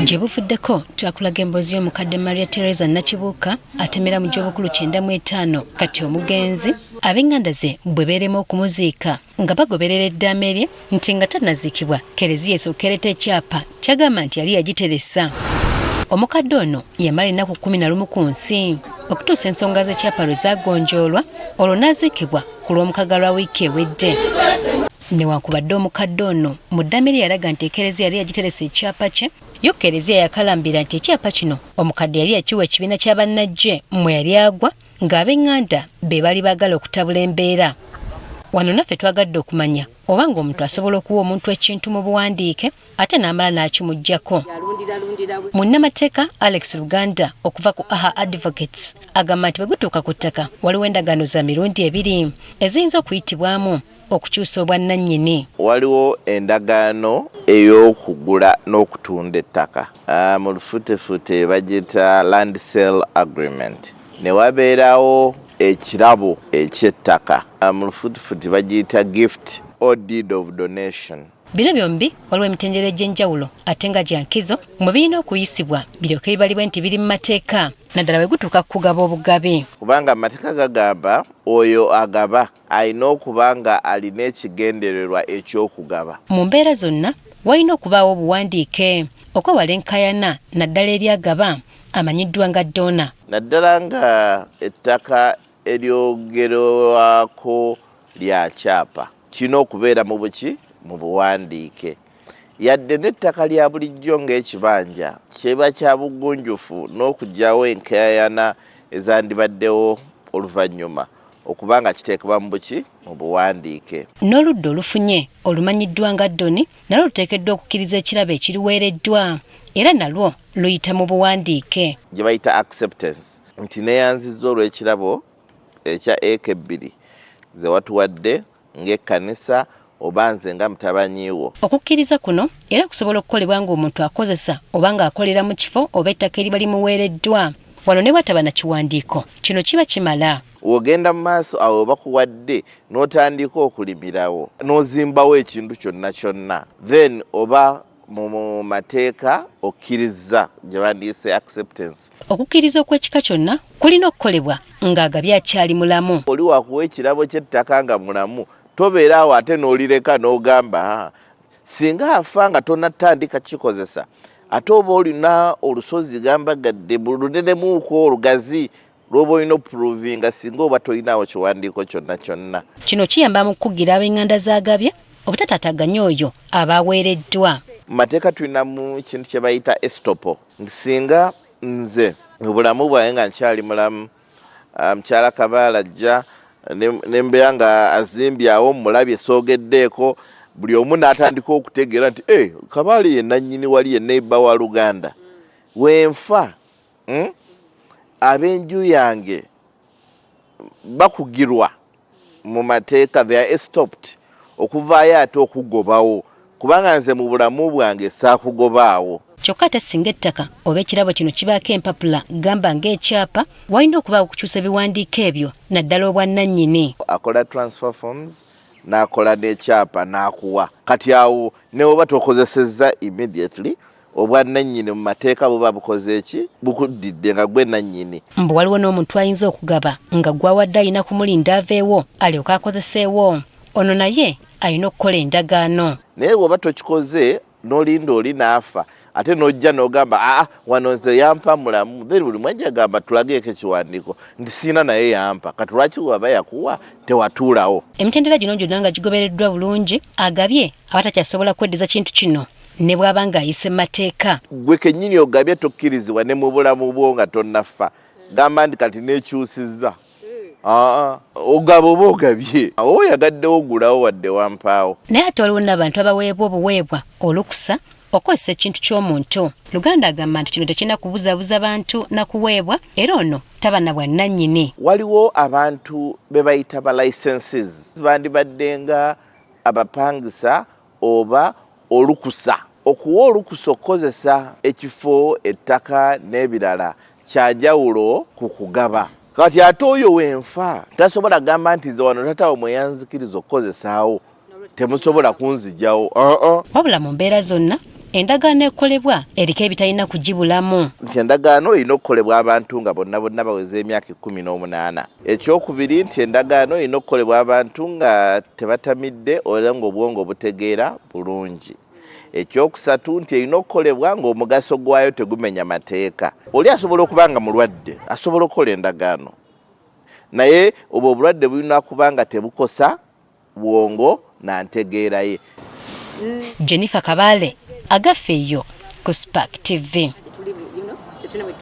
Gye buvuddeko twakulaga emboozi y'omukadde Maria Teresa Nakibuuka atemera mu gy'obukulu 95 kati omugenzi ab'eŋŋanda ze bwe beerema okumuziika nga bagoberera eddaame lye nti nga tannaziikibwa Kereziya esooka ereeta ekyapa kyagamba nti yali yagiteresa. Omukadde ono yamala ennaku 11 ku nsi okutuusa ensonga z'ekyapa lwe zaagonjoolwa olwo n'aziikibwa ku Lwomukaaga lwa wiiki ewedde. Newankubadde omukadde ono mu ddaame lye yalaga nti Ekereziya yali yagiteresa ekyapa kye, yo Kereziya yakalambira nti ekyapa kino omukadde yali yakiwa ekibiina kya bannaggye mwe yali agwa ng'ab'eŋŋanda be baali baagala okutabula embeera. Wano naffe twagadde okumanya oba ng'omuntu asobola okuwa omuntu ekintu mu buwandiike ate n'amala n'akimuggyako. Munnamateeka Alex Luganda okuva ku AHA Advocates agamba nti bwe gutuuka ku ttaka waliwo endagaano za mirundi ebiri eziyinza okuyitibwamu okukyusa obwannannyini. Waliwo endagaano ey'okugula n'okutunda ettaka mu lufutefute bagiyita land sale agreement, ne wabeerawo ekirabo eky'ettaka mu lufutefuti bagiyita gift or deed of donation. Bino byombi waliwo emitendera egy'enjawulo ate nga gya nkizo mwe birina okuyisibwa biryoke bibalibwe nti biri mu mateeka naddala bwe gutuuka ku kugaba obugabi. Kubanga amateeka gagamba oyo agaba alina okuba nga alina ekigendererwa eky'okugaba. Mu mbeera zonna walina okubaawo obuwandiike okwewala enkaayana naddala eri agaba amanyiddwa nga donor. Naddala nga ettaka eryogerwako lya kyapa kirina okubeera mu buki mu buwandiike. Yadde n'ettaka lya bulijjo ng'ekibanja kiba kya buggunjufu n'okuggyawo enkaayana ezandibaddewo oluvannyuma okuba nga kiteekebwa mu buki mu buwandiike. N'oludda olufunye olumanyiddwa nga Doni nalwo luteekeddwa okukkiriza ekirabo ekiruweereddwa era nalwo luyita mu buwandiike. Gye bayita acceptance nti neeyanzizza olw'ekirabo ekya eka ebbiri ze watuwadde ng'ekkanisa oba nze nga mutabanyi wo. Okukkiriza kuno era kusobola okukolebwa ng'omuntu akozesa oba ng'akolera mu kifo oba ettaka eriba limuweereddwa. Wano ne bw'ataba na kiwandiiko, kino kiba kimala. W'ogenda mu maaso awo bakuwadde n'otandika okulimirawo n'ozimbawo ekintu kyonna kyonna then oba mu mateeka okkirizza gye bandiyise acceptance. Okukkiriza okw'ekika kyonna kulina okukolebwa ng'agabye akyali mulamu. Oli wakuwa ekirabo ky'ettaka nga mulamu, tobeera awo ate n'olireka n'ogamba singa afa nga tonatandika kikozesa ate oba olina olusozi gamba gadde lunenemuuko olugazi lwoba olina opuruvinga singa oba tolinaawo kiwandiiko kyonna kyonna. Kino kiyamba mu kukugira ab'enganda z'agabye obutataataganya oyo aba aweereddwa. Mu mateeka tulinamu ekintu kye bayita estopo nti singa nze mu bulamu bwange nga nkyali mulamu mukyala Kabaale ajja ne mbeera nga azimbye awo mmulabye soogeddeeko buli omu n'atandika okutegeera nti eh, Kabaale ye nannyini wali ye neighbor wa Luganda wenfa Ab'enju yange bakugirwa mu mateeka, they are estopped okuvaayo ate okugobawo kubanga nze mu bulamu bwange saakugobaawo. Kyokka ate singa ettaka oba ekirabo kino kibaako empapula gamba ng'ekyapa, walina okubaawo okukyusa ebiwandiiko ebyo naddala obwannannyini. Akola transfer forms n'akola n'ekyapa n'akuwa. Kati awo ne bw'oba tokozesezza immediately obwannannyini mu mateeka buba bukoze ki? Bukuddidde nga gwe nannyini. Mbu waliwo n'omuntu ayinza okugaba nga gw'awadde alina kumulinda aveewo alyoke akozeseewo. Ono naye alina okukola endagaano. Naye bw'oba tokikoze n'olinda oli n'afa ate n'ojja n'ogamba aa wano nze yampa mulamu, then buli mwajja agamba tulageeko ekiwandiiko nti sirina naye yampa, kati lwaki waba yakuwa tewatuulawo? Emitendera gino gyonna nga gigobereddwa bulungi, agabye aba takyasobola kweddiza kintu kino ne bw'aba ng'ayise mu mateeka. Ggwe kennyini ogabye tokkirizibwa ne mu bulamu bwo nga tonnafa. Gamba nti kati neekyusizza. Aa, ogaba oba ogabye. Oba oyagaddewo gulawo wadde wampaawo. Naye ate waliwo n'abantu abaweebwa obuweebwa olukusa okukozesa ekintu ky'omuntu. Luganda agamba nti kino tekirina kubuzabuza bantu na kuweebwa era ono taba na bwannannyini. Waliwo abantu be bayita ba licensees bandibadde nga abapangisa oba olukusa. Okuwa olukusa okukozesa ekifo, ettaka n'ebirala kya njawulo ku kugaba. Kati ate oyo wenfa tasobola gamba nti nze wano taata wo mwe yanzikiriza okukozesaawo temusobola kunzigyawo. Wabula mu mbeera zonna Endagaano ekolebwa eriko ebitalina kugibulamu. Nti endagaano erina okukolebwa abantu nga bonna bonna baweze emyaka 18. Ekyokubiri nti endagaano erina okukolebwa abantu nga tebatamidde era ng'obwongo butegeera bulungi. Ekyokusatu nti erina okukolebwa ng'omugaso gwayo tegumenya mateeka. Oli asobola okuba nga mulwadde, asobola okukola endagaano, naye obwo obulwadde bulina kuba nga tebukosa bwongo na ntegeera ye. Jennifer Kabale, Agafeeyo ku Spark TV.